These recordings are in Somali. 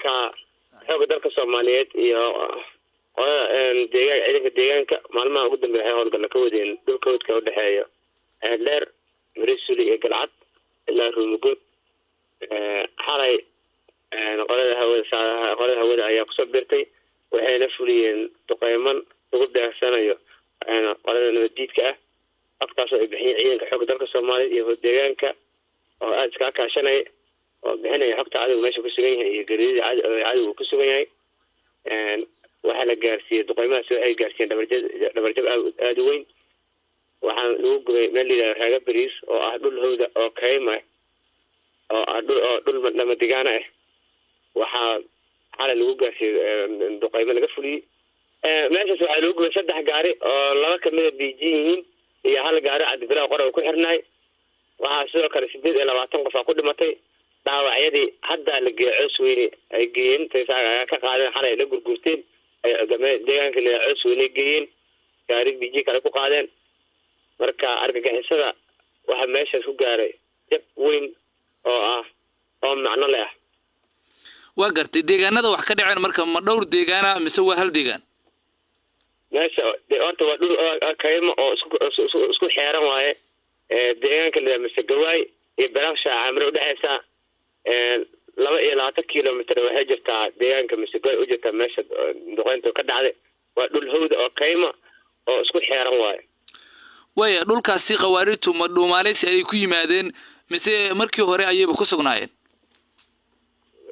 Marka xoogga dalka Soomaaliyeed iyo qolada deegaan, ciidanka deegaanka, maalmaha ugu dambeya waxay howlgalla ka wadeen dhulka hawdka udhexeeya Ceeldheer, Marisuli iyo Galcad ilaa Ruumagood. Xalay qolada hawada ayaa kusoo biirtay, waxayna fuliyeen duqeyman lagu beegsanayo qolada nabaddiidka ah. Xogtaasoo ay bixiyeen ciidanka xoogga dalka Soomaaliyeed iyo deegaanka oo aada iskaga kaashanaya, oo bixinaya xogta cadowga meesha ku sugan yahay iyo gariidada cadowga ku sugan yahay. Waxaa la gaarsiiyey duqeymahaasi, waxay gaarsiiyeen dhabarjab aada u weyn. Waxaa lagu gubay meel la yidhahdo Raaga Beriis, oo ah dhul hawda oo kaym ah, oo ah dhul lamadigaana ah. Waxaa xalay lagu gaarsiiyey duqeymo laga fuliyey meeshaas. Waxaa lagu gubay saddex gaari oo laba kamida BG yihiin iyo hal gaari Cabdibilaa qora ku xirnaay. Waxaa sidoo kale 28 qof aa ku dhimatay. Dhaawacyadii haddaa la geeyey Coos Weyne ay geeyeen, ka qaadeen xalay, la gurguurteen, ay deegaanka la Coos Weyne geeyeen, gaari BG kale ku qaadeen. Marka argagixisada waxaa meeshaas ku gaaray jab weyn oo ah oo macno leh ah. Waa gartay. Deegaanada wax ka dhaceen marka ma dhowr deegaana mise waa hal deegaan? Meesha horta waa dhul kaymo oo isku xeeran waaye. Deegaanka la Masegawaay iyo Baraaqsha Caamire udhexeysa 22 kilomitr waxay jirtaa deegaanka Masegawaay u jirtaa meesha duqeynta ka dhacday. Waa dhul hawda oo kayma oo isku xeeran waaye. Waaya, dhulkaasi khawaarijtu ma dhuumaaleysi ayay ku yimaadeen mise markii hore ayayba ku sugnaayeen?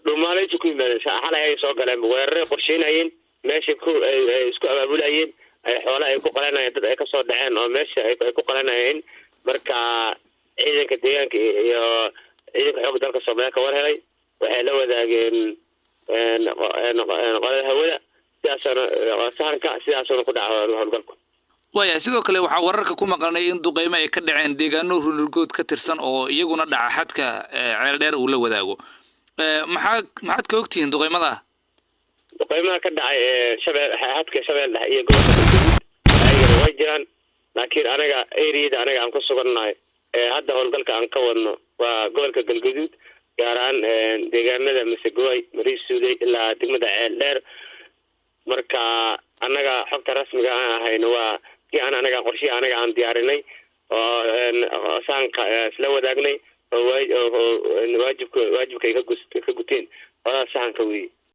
Dhuumaaleysi ku yimaadeen. Xalay ay soo galeen, weeraray qorsheynayeen, meesha ku ay isku abaabulayeen, ay xoola ay ku qalanayeen, dad ay kasoo dhaceen oo meesha ay ku qalanayeen. Marka ciidanka deegaanka iyo ciidanka xoogga dalka Soomaaliya ka war helay, waxay la wadaageen qolada hawada, sidaasana sahanka sidaasuna ku dhaca howlgalku. Waayahay. Sidoo kale waxaa wararka ku maqlanay in duqeymo ay ka dhaceen deegaano Runurgood ka tirsan oo iyaguna dhaca xadka Ceeldheer uu la wadaago. Maxaad ka ogtihiin duqeymadaa? Duqeymaha ka dhacay shabeel xadka Shabeel Dhexe iyo gobolka Galgaduud ayagana way jiraan, laakiin anaga areada anaga aan ku sugannahay ee hadda howlgalka aan ka wadno waa gobolka Galgaduud, gaar ahaan deegaanada Masegoay, Mariisuuley ilaa degmada Ceel Dheer. Marka annaga xogta rasmiga aan ahayno waa kii aan anaga qorshihii anaga aan diyaarinay oo saanka isla wadaagnay oo waajibka ay ka guteen qolada sahanka weeye.